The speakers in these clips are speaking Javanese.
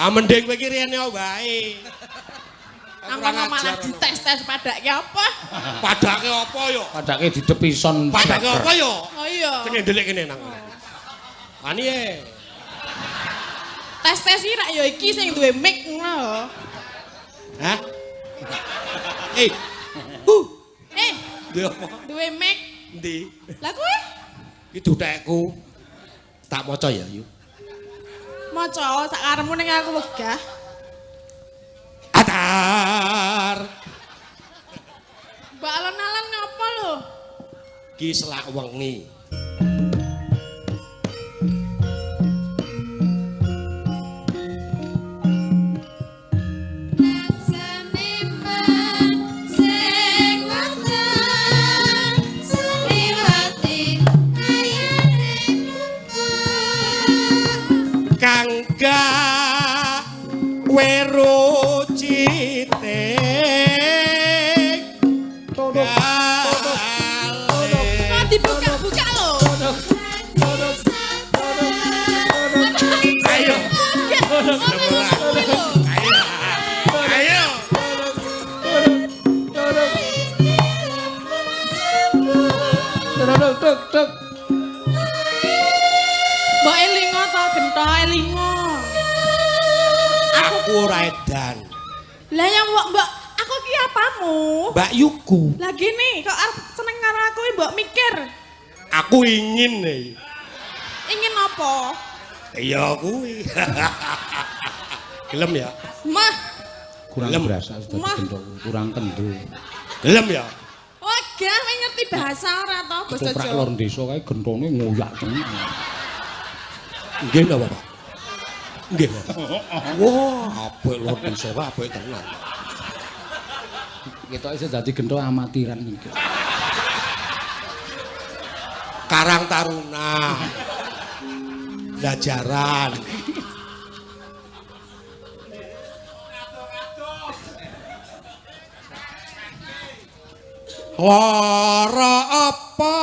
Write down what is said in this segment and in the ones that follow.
Ah mending kowe iki rene wae. Nang kono malah dites-tes padake apa? Padake apa yo? Padake didepi son. Padake apa yo? Oh iya. Kene ndelik kene nang kono. Ani e. Tes-tes iki rak ya iki sing duwe mic ngono lho. Hah? Eh. Eh, Duwe apa? Duwe mic. Endi? Lah kowe? Iki dutekku. Tak maca ya, Yu. Maca sak karepmu ning aku wegah. Atar. Mbak alon-alon ngapa lho? Ki selak wengi. Kangga weru cite Kok dibuka-buka lho. Ayo. Ayo. Ayo. Tuk tuk. Mbok elingo to gento elingo. Aku ora edan. Lah yang mbok mbok aku ki apamu? Mbak Yuku. Lah gini kok arep seneng karo aku mbok mikir. Aku ingin nih. Ingin apa? Iya kuwi. Gelem ya? Mah. Kurang Gelem. berasa sudah digento, kurang kendel. Gelem ya? Wegah kowe ngerti bahasa ora to basa Ketoprak Jawa? lor desa kae gentone ngoyak tenan. Nggih napa, Pak? Nggih, Pak. Wah, apik lor desa kae apik tenan. Ketoke isih dadi gento amatiran iki. Karang Taruna. Belajaran. Lara apa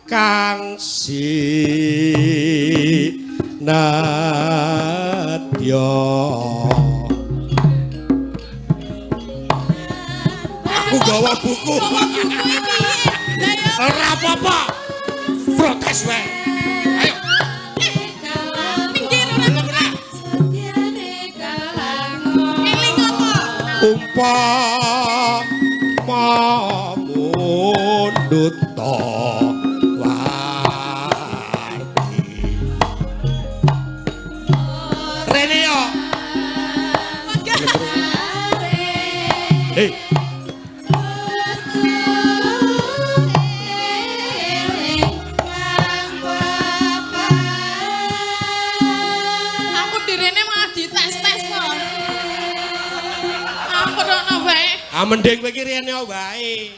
kang sinadya? Aku gawa buku. Ora apa-apa. Protes wae. Ayo. Minggir ora. Eling apa? Umpama mundhut warti. Rene yo. Hei. Aku direne malah dites-tes kok. Aku rono wae. Ah mending kowe iki rene wae.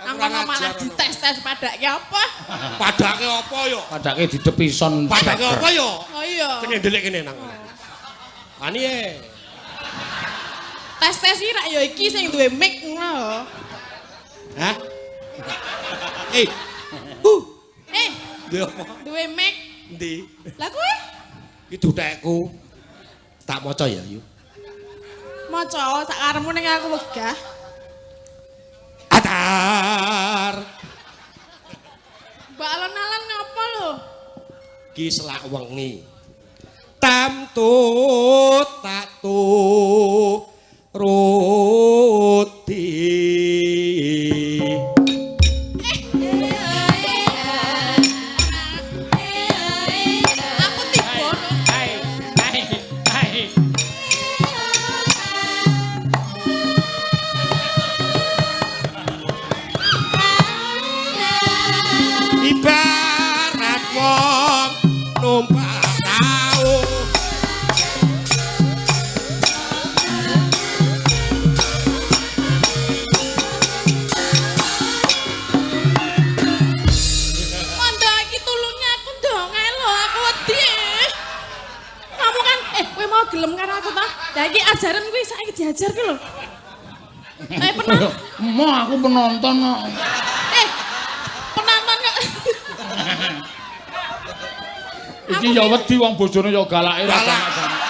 Nang kono malah dites-tes padake apa? Padake apa yo? Padake didepi son. Padake apa yo? Oh iya. Kene ndelik kene nang kono. Ani e. Tes-tes iki rak ya iki sing duwe mic ngono lho. Hah? Eh. Eh, Duwe apa? duwe mic. Endi? Lah kowe? Iki dutekku. Tak maca ya, Yu. Maca sak karepmu ning aku wegah. Atar. Mbak alon-alon ngapa lho? Ki selak wengi. Tamtu tak turuti. Aku tiba. Hai, hai, hai. Ibarat wong numpak tau. Mondo iki tulungi aku dong ae lho, aku wedi. Kamu kan kowe mau gelem karo aku ta? Lah iki ajaran kuwi saiki diajar ki lho. Pernah Mo aku penonton kok. Penonton kok. Iki ya wedi wong bojone ya galake ra Galak. jamak-jamak.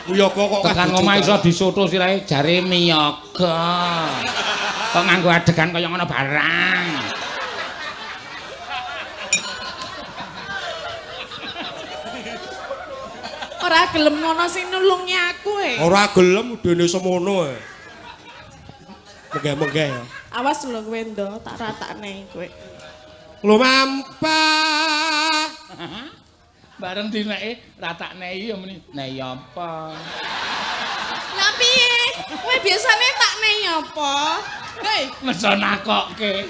Wiyaga kok Tekan bojo omah iso galak. disoto sirahe jare miyaga. Kok nganggo adegan kaya ngono barang. Ora gelem ngono sing nulungi aku e. Ora gelem dene semono e. Menggeh-menggeh ya. Awas lho kowe ndo, tak ratakne kowe. Lumampah. Bareng dineke ratakne ya muni. Nei apa? Lah piye? Kowe biasane tak nei apa? Hei, Meso nakokke.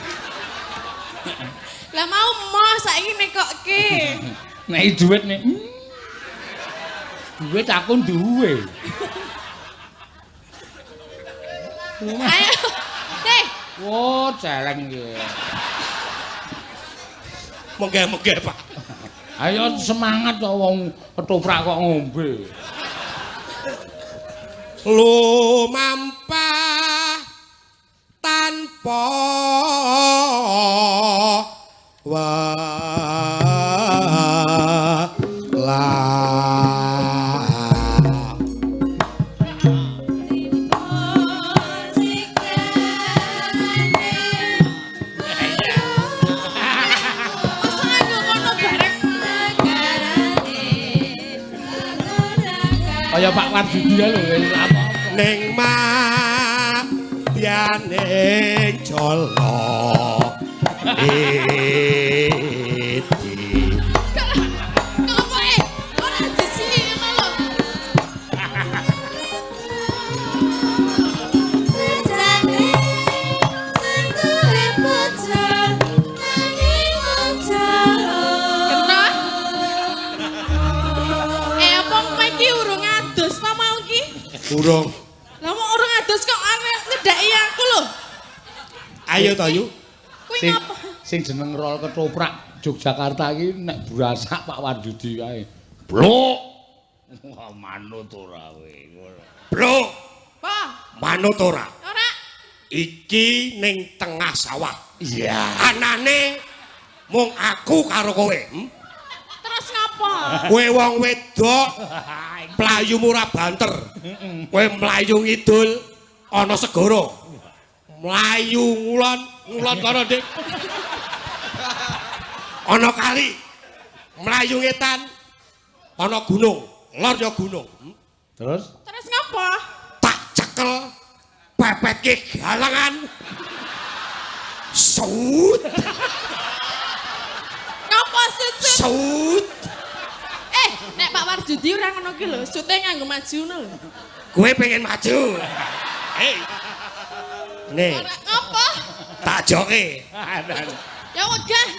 lah mau moh saiki nekokke. Nei dhuwit nek. Duit aku duwe. Ayo. Hei, Wo, celeng iki. Menggeh-menggeh, Pak. Ayo semangat kok wong ketoprak kok ngombe. Lumampah tanpa welas. Masa nganggo ngono bareng. Kaya Pak Warjudi lho wis apa-apa. Ning madyaning jala iti. Ngopo e? Ora disini ngono lho. Kena. Eh, apa kowe iki urung adus ta mau iki? Urung. Lah mau urung adus kok aneh nyedaki aku lho. Ayo to, Yu. Kuwi Sing ngapa? sing jeneng rol ketoprak Yogyakarta iki nek burasak Pak Warjudi kae. Blok. Wah, manut ora kowe. Ngono. Blok, Apa? manut ora. Ora. Iki ning tengah sawah. Iya. Anane mung aku karo kowe. Hmm? Terus ngapa? Kowe wong wedok mlayu ora banter. Kowe mlayu ngidul ana segara. Mlayu ngulon, ngulon kono, Dik. Ana kali. Mlayu ngetan ana gunung, lor ya gunung. Hmm? Terus Terus ngapa? Tak cekel pepetke galangan. Sut, Ngapa sut-sut? sut. Eh, nek Pak Warjudi ora ngono ki lho, sute nganggo maju ngono lho. Kowe pengen maju. Hei. Nih, Ora ngapa? tak joke. Ya wegah.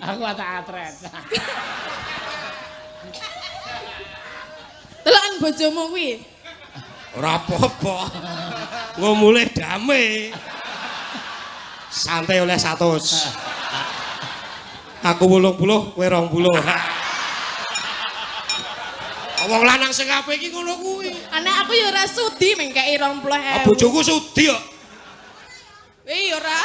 aku tak atret. Deloken bojomu kuwi. Ora apa-apa. Engko mulih dame. Santai oleh 100. Aku 80, kowe 20. Wong lanang sing apik iki ngono kuwi. Anak aku ya ora sudi mengkeki 20.000. Ah, bojoku sudi kok. Ih, ora.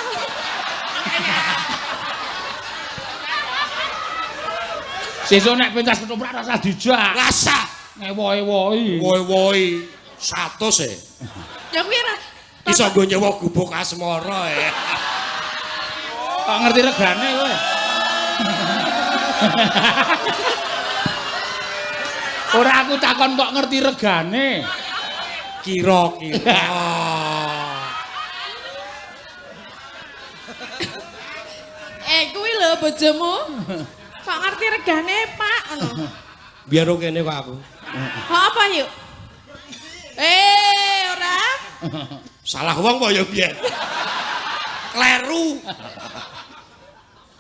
Sesuk nek pentas ketoprak rasa dijak. Rasa Ngewo-ewoi. woi-woi 100 e. Ya kuwi ora. Iso nggo nyewa gubuk asmara e. Kok ngerti regane kowe? Ora aku takon kok ngerti regane. Kira-kira. Eh, kuwi lho bojomu. Kok ngerti regane, Pak? Ngono. Biar kene kok aku. Kok apa yuk? Eh, ora. Salah wong kok ya biyen. Kleru.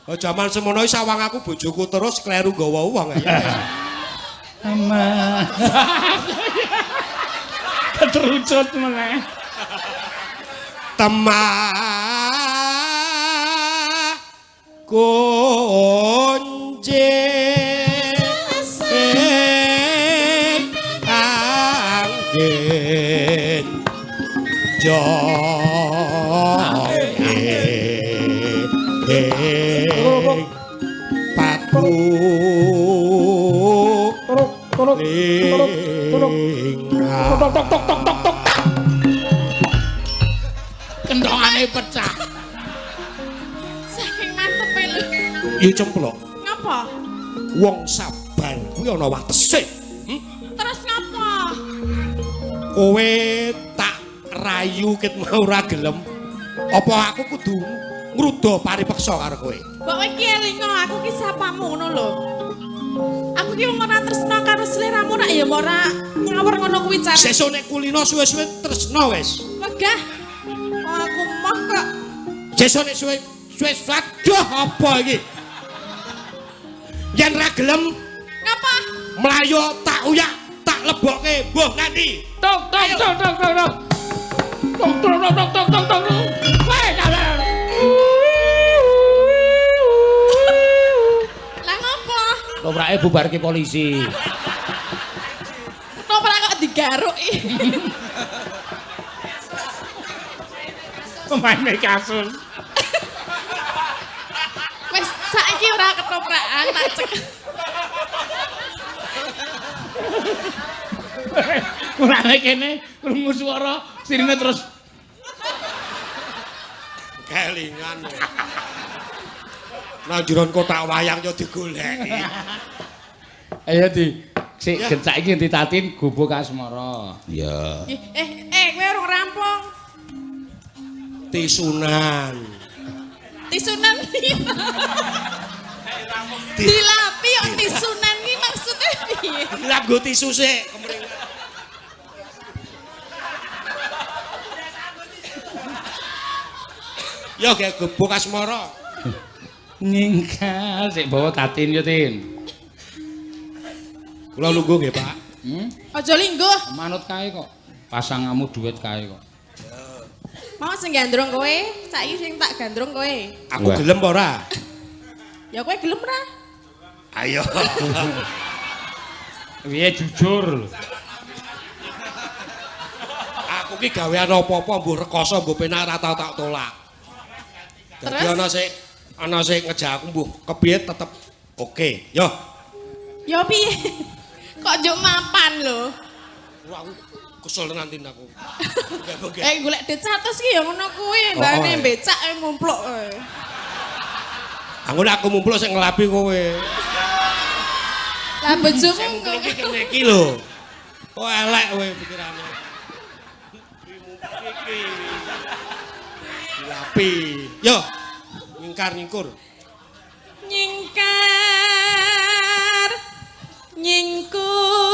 Oh, jaman semono iki sawang aku bojoku terus kleru nggawa wong ya. Ama. Keterucut meneh. Temah kunci angin jonge. Tok tok tok tok tok tok. Kendongane pecah. Saking mantepe lho. Ya cemplok. Ngapa? Wong sabar kuwi ana watese. Terus ngapa? Kowe tak rayu ket mau ora gelem. Apa aku kudu ngruda paripeksa karo kowe? Mbok kowe iki elingo aku ki sapamu ngono lho. Aku ki wong ora tresna karo sliramu rak ya ora ngawur ngono kuwi carane. Sesuk nek kulino suwe-suwe tresna wis. Wegah. Oh, aku moh kok. Sesuk nek suwe suwe aduh apa iki? Yen ra gelem ngapa? Mlayu tak uyak, tak lebokke mbuh nganti. Tok tok tok tok tok tok. Tok tok tok tok tok tok. Weh, dalah. Lah ngopo? Toprake bubarke polisi. Toprak kok digaruki. Pemaine kasus. Wis saiki ora ketoprakan tak cek. Mulane kene krungu swara sirine terus kelingan. Nang jeron kotak wayang yo digoleki. Ayo di sik gencak iki ditatin gubuk asmara. Iya. Kowe urung rampung. Tisunan. Tisunan piye? Dilapi yo tisunan iki maksudnya piye? Dilap nggo tisu sik kemringan. Yo ge gubuk asmara. Nyingkal sik bawa tatin yo Tin. Kula lungguh nggih, Pak. Aja lingguh. Manut kae kok. Pasanganmu duit kae kok. Mau sing gandrung kowe, saiki sing tak gandrung kowe. Aku gelem apa ora? Ya kowe gelem ora? Ayo. Piye jujur. Aku ki gawean apa-apa mbuh rekoso mbuh penak ora tau tak tolak. Dadi ana sing ngejak aku mbuh kepiye tetep oke. Yo. Yo piye? Kok njuk mapan lho. Wah, aku kesel tenan Tin aku. Golek duit 100 ki ya ngono kuwi, mbane becak mumpluk kowe. Aku nek aku mumpluk sing ngelapi kowe. Lah bojomu kok iki kene iki lho. Kok elek kowe pikirane. Iki. Dilapi. Yo. Nyingkar nyingkur. Nyingkar nyingkur.